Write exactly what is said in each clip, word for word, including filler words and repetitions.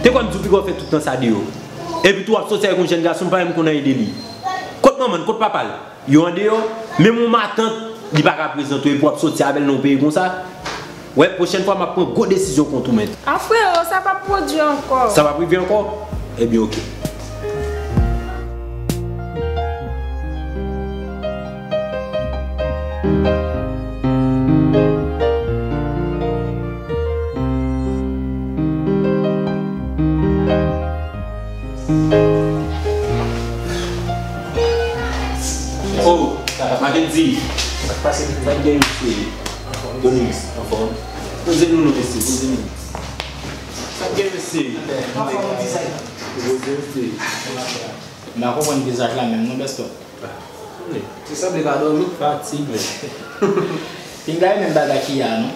E kwè m di w piga w fè tout tan sa deyò. Epi tou w ap soti avèk yon jèn gason, m pa menm konn anyen de li. Kot manman l, kot papa l? Yo andeyò, menm yon matant, li pa ka prezante w, epi w ap soti avè l nan yon peyi konsa. Wè, pwochèn fwa, m ap pran gwo desizyon kont ou, men. A, frero, sa p ap pwodui ankò. Sa p ap rive ankò? Ebyen, oke. Oh, Mackendy. Sa k pase? Sa k gen, mesye? Donix, anfòm? Poze nou non, mesye, poze nou. Sa k gen, mesye? Anfòm, ti sa. Poze, mesye. M pa konprann vizaj la menm non, Bèstò. Li sanble pa dòmi. Fatig, men. Pinga e menm bagay ki a non.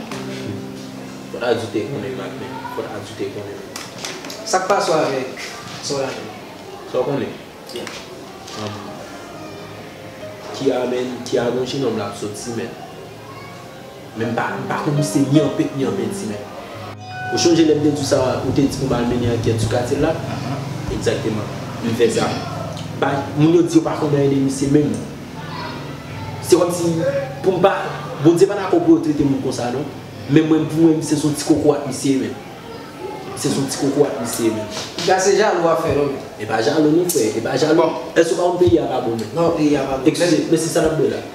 Fòk Adou te konnen, Mak, men. Fòk Adou te konnen, men. Sa k pase w avèk Soraya? Sa w konnen? Ki a, men, ki a gon jenòm l ap soti, men. Men m pa, m pa konn misye ni an pent ni an penti, men. Ou chonje lè m te di w sa, ou te di pou m al mennen ankèt sou katye l la? Egzakteman. M fè sa. Ba, moun yo di yo pa konn anyen de misye menm. Se kòmsi, pou m pa, Bondye pa dakò pou yo trete moun konsa, non. Men mwen, pou mwen, misye se yon ti kokorat misye ye, menm. Misye se yon ti kokorat misye ye, menm. Piga se jalou w ap fè, non, men. E pa jalou, non, frè. E pa jalou. Bon. Èske w pa konn peyi a pa bon, menm? Non, peyi a pa bon. Eskize, men se sa n ap bwè la.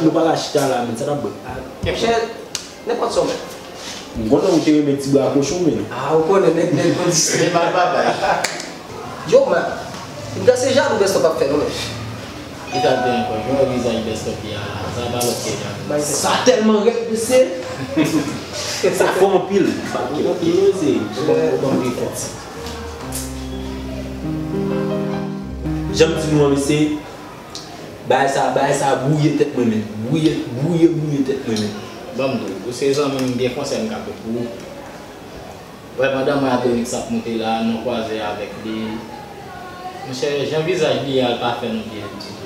Nou pa ka chita la, men sa n ap bwè. Monchè, nenpòt sa w mèt. M konnen ou te renmen ti bra kochon, men. A, ou konnen nèg, nèg kondisyon. Se pa bagay. Yo, man. Piga se jalou Bèstò p ap fè, non, men. Ki sa l te ankò? Jan wè vizaj Bèstò ye a la, sa pa lòt ke jan. Sa tèlman rèd, mesye. Sa fò anpil. Sa fò anpil, mesye. Ou ban m pifò. Jan m di nou an, mesye, bagay sa, bagay sa bwouye tèt mwen menm. Bwouye, bwouye, bwouye tèt mwen menm. Ban m di w, ou se zanmi m, m gen konsèy m ka pot pou ou. Wè, pandan mwen ak Donix ap moute la, nou kwaze avèk li. Monchè, jan vizaj li ye a, l pa fè nou byen ditou.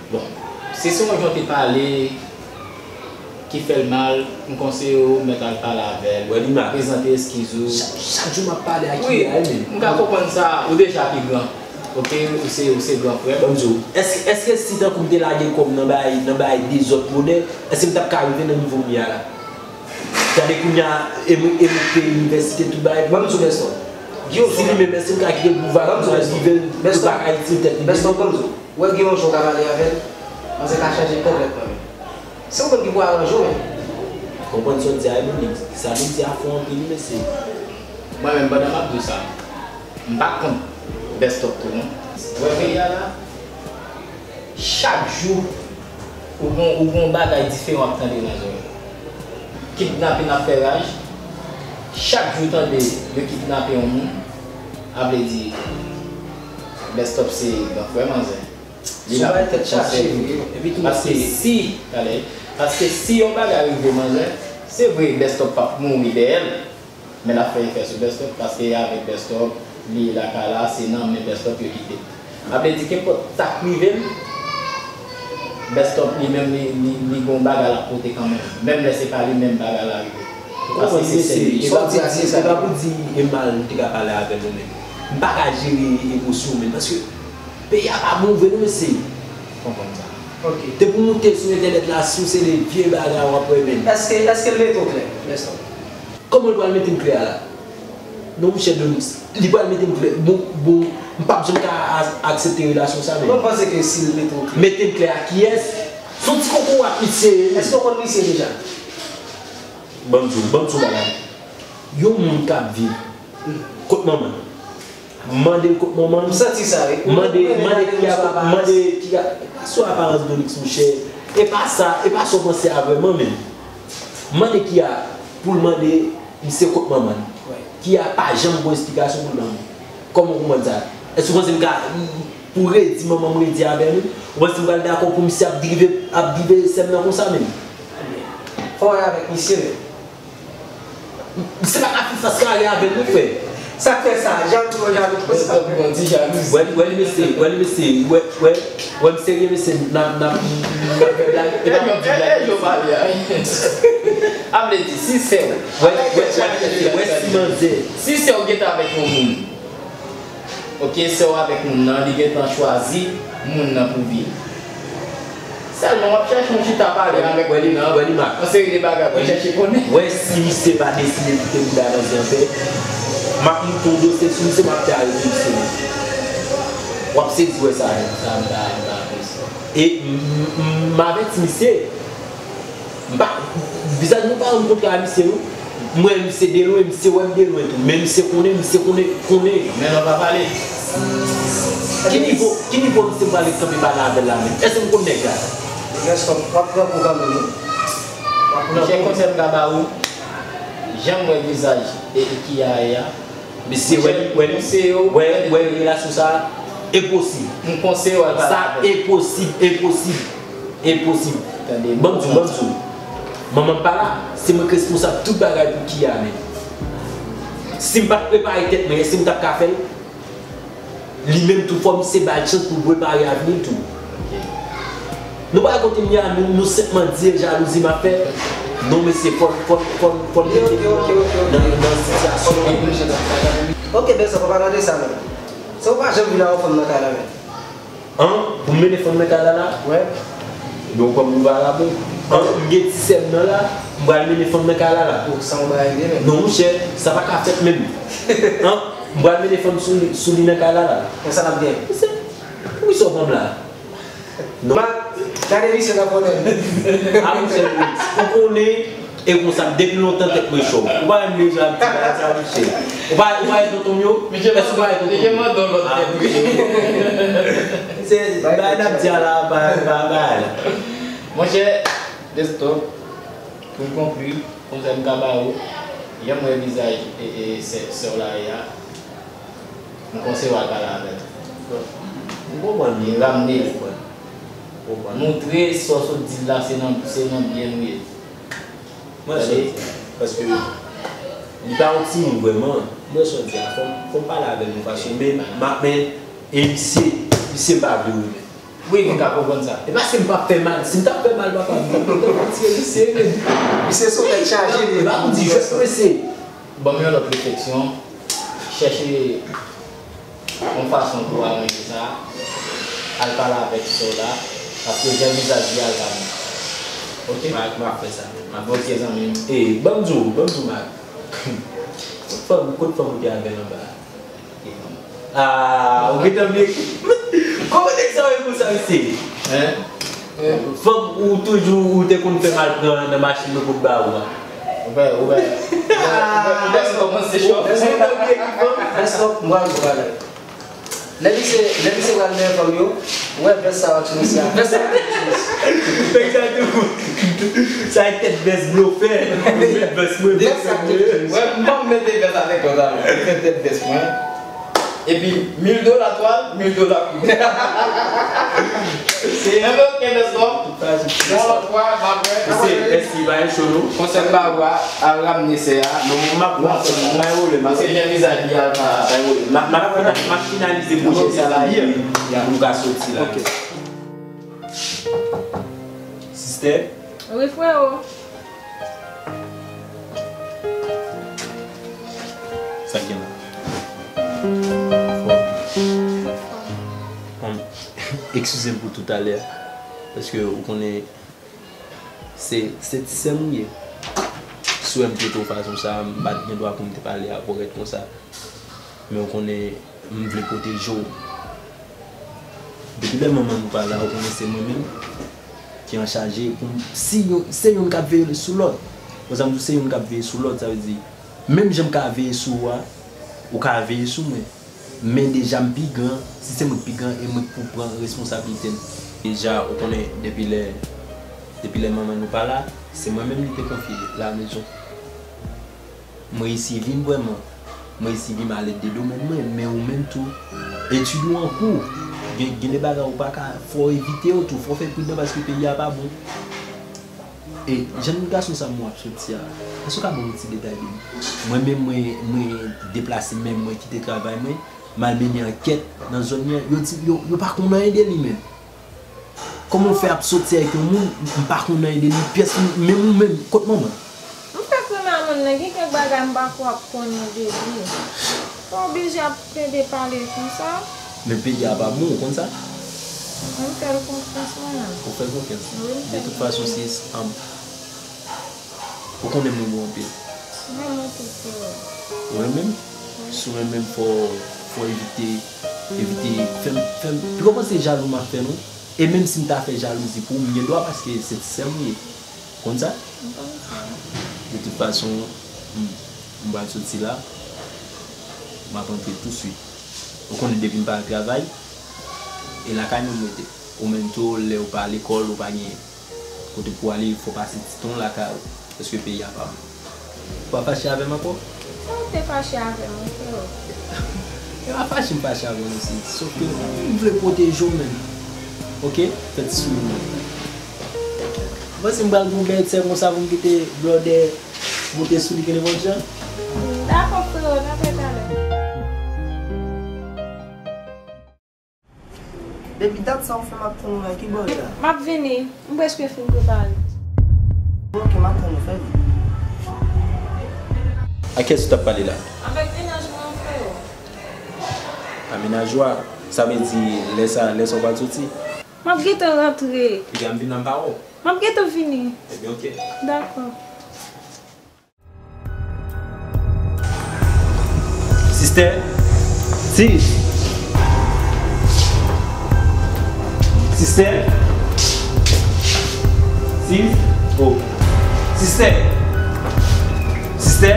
Bon, si se yon jan w te pale ki fè l mal, m konseye w mèt al pale avè l, prezante eskiz ou. Chak, chak jou m ap pale ak li a, wi, men. M ka konprann sa, ou deja pi gran. Oke, ou se, ou se gran frè m. Ban m di w, èske, èske si tankou m te lage kò m nan bay, nan bay dezòd modè, èske m t ap ka rive nan nivo m ye a la? Gade kounye a, e mwen, e mwen peye inivèsite, tout bagay. Ban m di w, Bèstò. Si li menm, èske m ka kite l pou vagabon al rive l, li pa ka itil tèt li. Bèstò, ban m di w. Ou wè gen yon jan w ka pale avè l, manzè ka chanje konplètman menm. Se ou menm ki pou aranje w menm. Konprann sa w di a, wi, men sa li di a fò anpil, wi, mesye. Mwen menm, pandan m ap di w sa, m pa kont Bèstò tou non. Ou wè peyi a la, chak jou, ou gon, ou gon bagay diferan w ap tande nan zòrèy. Kidnape n ap fè raj. Chak jou tande yo kidnape yon moun, a vle di, Bèstò se gran frè manzè. Li la pou tèt chaje, wi. Epi tou, paske si, gade, paske si yon bagay rive manzè, se vre Bèstò p ap mouri dèyè l, men l ap fè efè sou Bèstò, paske avèk Bèstò, li ye lakay la, se nan men Bèstò yo kite l. A vle di, kenpòt sa k rive l, Bèstò li menm, li, li, li gon bagay l ap pote kanmenm. Menm lè se pa li menm bagay la rive. Paske se sèl li. E pa pou di, e pa pou di e mal m te ka pale avè l ou menm. M pa ka jere emosyon menm, paske peyi a pa bon vre non, mesye. Konprann sa. Depi w moute sou entènèt la, si w se de vye bagay w ap wè menm. Èske, èske l mete w klè, Bèstò? Kòman l pral mete m klè a la? Non, monchè Donix, li pral mete m klè. Bon, bon, m p ap janm ka a-, aksepte relasyon sa menm. Mwen panse ke si l mete w klè. Mete m klè a kiyès? Se yon ti kokorat misye ye. Èske w konn misye deja? Ban m di w, ban m di w bagay. Yon moun k ap viv kot manman l. Mande l kot manman l. M santi sa, wi. Mande, mande ki a kot, mande ki a, e pa sou aparans Donix, monchè. E pa sa, e pa sa w panse a vrèman menm. Mande ki a pou l mande misye kot manman l. Ki a pa janm gon esplikasyon pou l ban mwen. Kòman w konprann sa? Èske w panse m ka, pou redi manman m redi avè l? Ou panse m pral dakò pou misye ap drive, ap drive sè m nan konsa menm? Fò w wè avèk misye menm. Se pa ka fè fas kare avè l non, frè. Sa k fè sa? Jalou, jalou konsa. Bon, ti jalou. Wè, wè li mesye, wè li mesye, wè, wè, wè m serye mesye, n ap, n ap, n ap fè blag. E pa pou di blag. A vle di, si sè w, wè, wè, wè, wè si manzè, si sè w gentan avèk yon moun, oke, sè w avèk moun nan, li gentan chwazi moun nan pou vi l. Sèlman, w ap chèche yon chita pale avèk moun nan, yon seri de bagay pou w chèche konnen. Wè si misye pa deside kite bouda manzè anpè, m ap moute yon dosye sou misye, m ap fè arete misye menm. W ap sezi wè sa. Sa m pa, m pa apresye. E m, m, m avèti misye. M pa, vizaj mwen pa rankontre a misye non. M wè misye de lwen, misye wè m de lwen tou. Men misye konnen, misye konnen, konnen. Men non pa pale. Ki nivo, ki nivo misye m prale kanpe pale avè l la menm? Èske m konn nèg la? Gaston, w ap pran kou kanmenm wi. W ap pran kou. Monchè, konsèy m ka ba ou, jan m wè vizaj e, e Kiya ye a, Misye wè, wè, wè, wè relasyon sa a enposib. M konseye w al pale avè l. Sa enposib, enposib, enposib. Ban m di w, ban m di w. Manman m pa la, se mwen k responsab tout bagay pou Kiya menm. Si m pa t prepare tèt mwen, èske m t ap ka fè l? Li menm tou, fò misye ba l chans pou l prepare avni l tou. Nou pa kote m ye a, nou, nou senpman di e jalouzi m ap fè. Non mesye, fò n, fò n, fò n, fò n mete nou nan, nan sitiyasyon. Ok, bèl sa, pa pale de sa non. Sa ou pa janm vin avè fanm nan kay la menm? An, pou m mennen fanm nan kay la la? Wi. Men ou kwè m valab wi. An, m gen ti sè m nan la, m pral mennen fanm nan kay la la. Oh, sa yon bagay vre menm. Non monchè, sa pa ka fèt menm. An, m pral mennen fanm sou li, sou li nan kay la la. Men sa n ap gen. Poukisa w pran m la? Non. Gade misye nan konnen. A monchè Louis, ou konnen e konsa depi lontan tèt mwen cho. Ou pa wè m deja ap di bagay sa monchè. Ou pa, ou pa wè tonton m yo? Èske ou pa wè tonton m yo? Misye mande yon lòt tèt wi. Se bagay n ap di a la, pa, pa, pa la. Monchè, Gaston, pou m konkli, konsèy m ka ba ou, jan m wè vizaj e, e, sè, sè w la ye a, m konseye w al pale avè l. M konprann. E ramne l. Moutre sa w sot di l la, se nan, se nan byen nou ye. Mwen sot di a, paske li pa yon timoun vrèman. Mwen sot di a, fò m, fò m pale avè l yon fason, men m ap, men, e misye, misye m pa vle renmen. Wi, m ka konprann sa. E pa si m p ap fè mal, si m t ap fè mal, papa, m t ap retire misye, men. Misye se yon tèt chaje, li. E pa pou di jwèt prese. Ban m yon lòt refleksyon. Chèche yon fason pou w aranje sa. Al pale avèk sè w la. Paske jan vizaj li a, l pa bon. Oke? M a, m ap fè sa. M ap fè sa. Oke, zanmi m. E, ban m di w, ban m di w, Marc. Kot fanm, kot fanm ou te avè l anba a? Ah, ou gentan bliye. Kòman nèg sa yo konsa, mesye? Hein? Fanm ou toujou ou te konn fè mal pran nan machin mwen pou t ba ou a. Ou wè, ou wè. Ou wè, ou wè, ou wè, kòmanse chòf. Ou gentan bliye ki fanm? Rès fanm, mwen, mwen, mwen. Lè misye, lè misye pral dèyè fanm yo, ou wè vès sa yo ti mesye a, vès sa yo ti mesye. Nèg sa tou. Sa e tèt vès blofè. Vès mwen, vès mwen. Wè, m pa mete vès avèk yo sa. Mwen fè tèt vès mwen. Epi mil dola twal, mil dola koud. Se yon lòt kè vès non. Yon lòt fwa, m ap wè. Mesye, èske li pa cho non? Konsèy m ba ou a, al ramne sè a. Non, m ap, m ap, m ap, pa gen pwoblèm. Paske jan vizaj li a, pa, pa gen pwoblèm. M ap, m ap fina-, m ap finalize pwojè sa la, epi nou ka soti la. Ok. Sistè? Wi, freo. Sa k gen la? Fò. Bon, eskize m pou toutalè, paske ou konnen se, se ti sè m ou ye. Si w wè m trete w fason sa, m pa t gen dwa pou m te pale avè w rèd konsa. Men ou konnen, m vle pwoteje w. Depi lè manman nou pa la, ou konnen se mwen menm ki anchaje pou m, si yo, se youn k ap veye sou lòt. Konsa m di w, se youn k ap veye sou lòt, sa vle di, menm jan m ka veye sou ou a, ou ka veye sou mwen. Men deja m pi gran, si se mwen k pi gran, e mwen k pou pran responsablite m. Deja, ou konnen, depi lè, depi lè manman nou pa la, se mwen menm li te konfye la mezon. M reyisi vi m vrèman. M reyisi vi m a lèd de domèn mwen, men ou menm tou, etid ou an kou. Gen, gen de bagay ou pa ka, fò w evite yo tou, fò w fè pridan paske peyi a pa bon. E jèn gason sa m wè w ap soti a, èske w ka ban m yon ti detay de li? Mwen menm, mwen, mwen deplase menm, mwen kite travay mwen, m al mennen ankèt nan zòn nan, yo di, yo, yo pa konn anyen de li menm. Kòman w fè ap soti avèk yon moun, m pa konn anyen de li, pyès, menm ou menm, kot manman? Nan gen kèk bagay m pa kwè w ap konnen, baby. Pa oblije ap plede pale konsa. Men peyi a pa bon, ou konn sa? Mwen fè l konfyans, mwen menm. Ou fè l konfyans? Wi, m fè l konfyans. De tout fason, sis, um, ou konnen mwen bon anpil. Mwen renmen w tou, frè. Ou renmen m? Wi. Si w renmen m, fò, fò evite, evite fè m, fè m, piko panse jalou m ap fè nou. E menm si m ta fè jalouzi pou ou, m gen dwa paske se ti sè m ou ye. Konn sa? M konn sa. De tout fason, m, m pral soti la, m ap rantre touswit. Ou konnen depi m pa al travay, e lakay mwen m rete. Ou menm tou, lè ou pa lekòl, ou pa gen kote pou ale, fò pase ti tan w lakay ou. Paske peyi a pa bon. Ou pa fache avè m ankò? Sa w te fache avè m, freo? E pa fache m fache avè w, mesye. Sòf ke m vle pwoteje w menm. Oke? Fè ti souri mwen. Ou panse m pral gen yon bèl sè konsa pou m kite blòdè moute sou li ke nenpòt jan? Dakò, freo, n ap wè talè. Depi dat sa ou fè m ap tann ou la, ki bò w ye la? M ap vini. M prèske fin prepare. Bon, oke, m ap tann ou, fè vit. A kiyès ou t ap pale la? Avèk mennaj mwen an, freo. A mennaj ou a? Sa vle di lè sa, lè sa w pral soti? M ap gentan rantre. Piga m vin la m pa wè w. M ap gentan vini. Ebyen, oke. Dakò. Sistè. Sis. Sistè. Sis. Oh. Sistè. Sistè.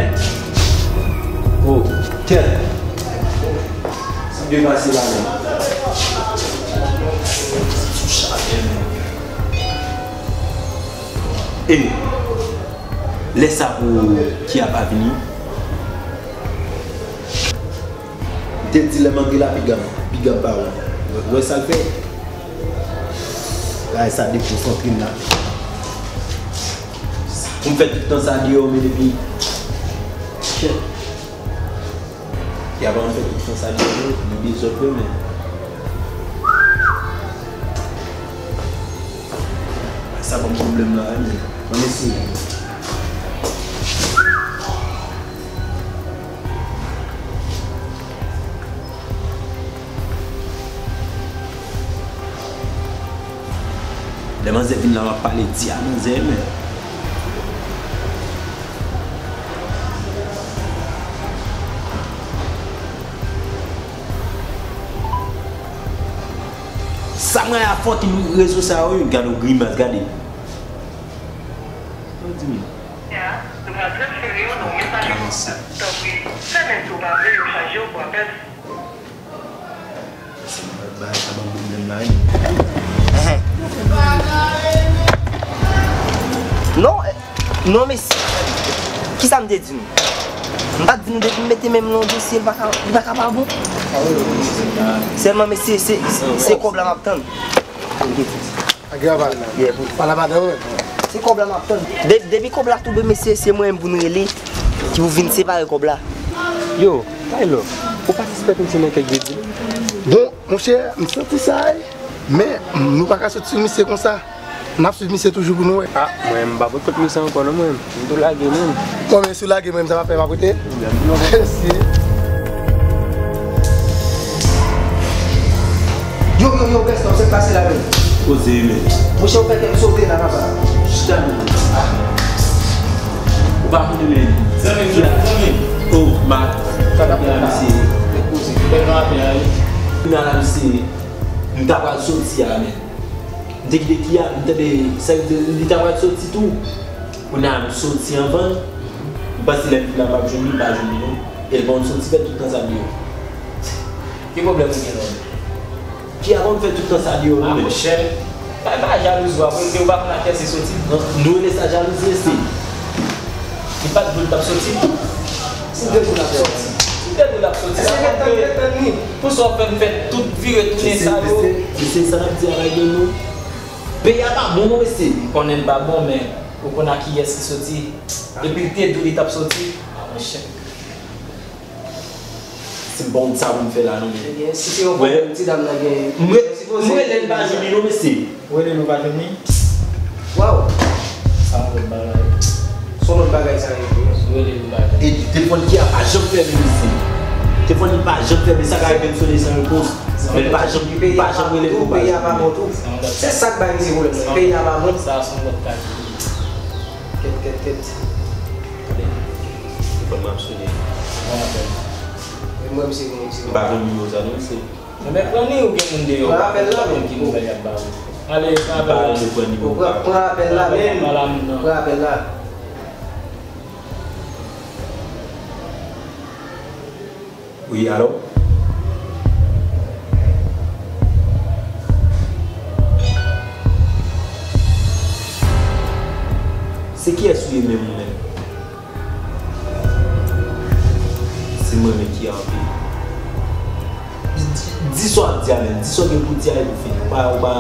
Oh. Kèt. Sa k te pase la menm? E lè sa pou Kia pa vini. M te di lè m antre la, piga m, piga m pa wè. Ou wè sa l fè? Bagay sa dekonsantre m la. Pou m fè tout tan sa deyò, men depi. Shit. Ki ap ann fè tout tan sa deyò, li dezòd vre, men. Sa ban m pwoblèm la, men. Ann eseye. Lè manzè vin la, m ap pale di a manzè, men. Sa mwen a fòk rezo sa yo, gade yon grimas, gade. Yo di m. Ya, nou pral transfere yo nan yon mesaj WhatsApp. Tanpri, fèmen si w pa vle yo chaje w pou apèl. Se bagay sa ban m pwoblèm la, wi. Ehe. Non, eh, non, mesye. Kisa m te di nou? M pa t di nou depi m mete men m nan yon dosye, li pa ka, li pa ka pa bon? Sèlman, mesye, se, se, se kòb la m ap tann. Ak gravay. Yeah, pou pale a madanm mwen. Se kòb la m ap tann. De-, depi kòb la tonbe, mesye, se mwen menm pou n rele, ki pou vin separe kòb la. Yo, Taylor, ou pa sispèk misye nan kèk vye dil? Bon, monchè, m santi sa, wi. Men, nou pa ka sot sou misye konsa. N ap swiv misye toujou pou nou wè. Ah, mwen, m pa pot kont misye ankò, non, mwen. M tou lage menm. Bon, men si w lage menm, sa va fè m ap rete? Mèsi. Yo, yo, yo, Gaston, sa k pase la menm? Koze, men. Monchè, ou fè kè m sote la, papa. Chita, men. Ah. Ou pa konnen, men. Zanmi, zanmi. Oh, ma. Sa k ap fèt la? Misye. Koze, bèl rapè a, wi. Nan la, misye. M ta pral soti a, men. M te kite Kia, m tande sa yo di, li ta pral soti tou. Kounye a, m soti anvan l. M panse lè m vin la, m ap jwenn li, m pa jwenn li non. E l pa konn soti fè tout tan sa deyò. Ki pwoblèm ou gen la menm? Kia pa konn fè tout tan sa deyò non, men. Ah, monchè. Pa, pa jalouzi w ap rele, ou pa konn a kiyès li soti. Non, nou rele sa jalouzi, mesye. Li pa t vle l t ap soti. Si m te vle l ap soti. Si m te vle l ap soti. Sa konn ke pou sa w fè m fè tout vire tounen sa yo. Mesye, mesye, sa n ap di a pa gen non. Peyi a pa bon non, mesye. M konnen l pa bon, men ou konn a kiyès li soti. Epi l te di w li t ap soti. Ah, monchè. Si m pa konn sa pou m fè la non, men. Ebyen, si se yon pwoblèm, ti dam nan gen. M re-, m rele l pa jwenn li non, mesye. Ou rele l ou pa jwenn li? Waw! Sa yon lòt bagay. Kòman bagay sa ye? Rele li bagay. E telefòn Kia pa janm fèmen mesye. Telefòn li pa janm fèmen, sa ka rive m sone san repons. Men li pa janm, li pa janm rele pou baz. Peyi a pa bon tou. Se sa k bay misye pwoblèm nan. Peyi a pa bon. Sa se yon lòt kalite. Kèt, kèt, kèt. Telefòn m ap sone. Bon apèl. Men mwen misye gen, misye. M pa konn nimewo sa non, mesye. Enben, pran li, ou gen moun deyò. Pran apèl la, men. Ki nouvèl y ap ba ou? Ale, pran apèl la. Pran, pran apèl la, men. Pran apèl la. Wi, alo? Se kiyès ou ye menm ou menm? Se mwen menm ki anpe. Di, di, di sa w ap di a menm, di sa w gen pou di a epi w fini. Ou pa, ou pa,